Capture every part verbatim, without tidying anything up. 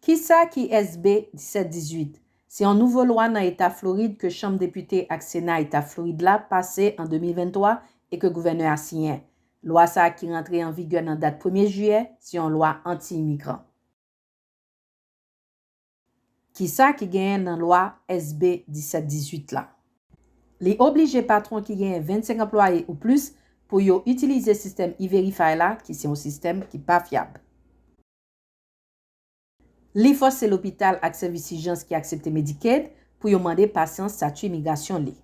Kisa ki S B disèt dizuit? Se yon nouvo lwa nan Eta Florid ke Chanm Depite ak Sena Eta Florid la pase an de mil venntwa e ke gouvènè a siyen. Lwa sa a ki rantre an vigè nan dat premye jiyè, se yon lwa anti-imigran. Kisa ki genyen nan lwa S B disèt dizuit la? Li oblije patwon ki genyen vennsenk anplwaye ou plis pou yo itilize sistèm E-Verify la, ki se yon sistèm ki pa fyab. Li fòse lopital ak sèvis ijans ki aksepte Medicaid pou yo mande pasyan estati imigrasyon li.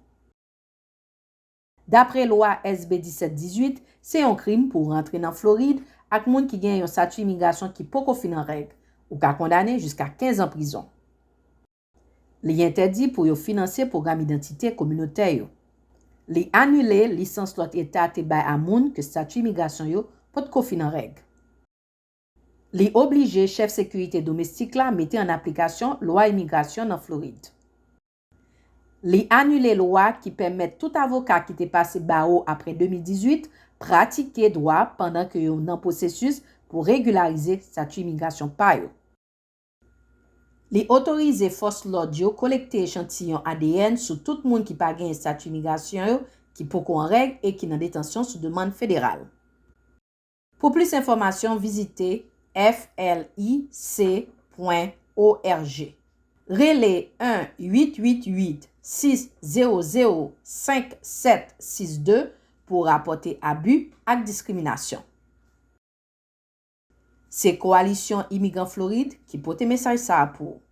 Dapre lwa S B disèt dizuit, se yon krim pou w rantre nan Florid ak moun ki gen yon estati imigrasyon ki poko fin an règ. Ou ka kondane jiska kenz an prizon. Li entèdi pou yo finanse pwogram idantite kominotè yo. Li anile lisans lòt eta te bay a moun ke estati imigrasyon yo potko fin an règ. Li oblije chèf sekirite domestik la mete an aplikasyon lwa imigrasyon nan Florid. Li anile lwa ki pèmèt tout avoka ki te pase bawo apre de mil dizuit pratike dwa pandan ke yo nan pwosesis pou regilarize estati imigrasyon pa yo. Li otorize fòs lòd yo kolekte echantiyon A D N sou tout moun ki pa gen estati imigrasyon yo, ki poko an règ e ki nan detansyon sou demann federal. Pou plis enfòmasyon, vizite F L I C pwen O R G. Rele en uit uit uit sis zewo zewo senk sèt sis de pou rapòte abi ak diskriminasyon. Se Kowalisyon Imigran Florid ki pote mesaj sa a pou ou.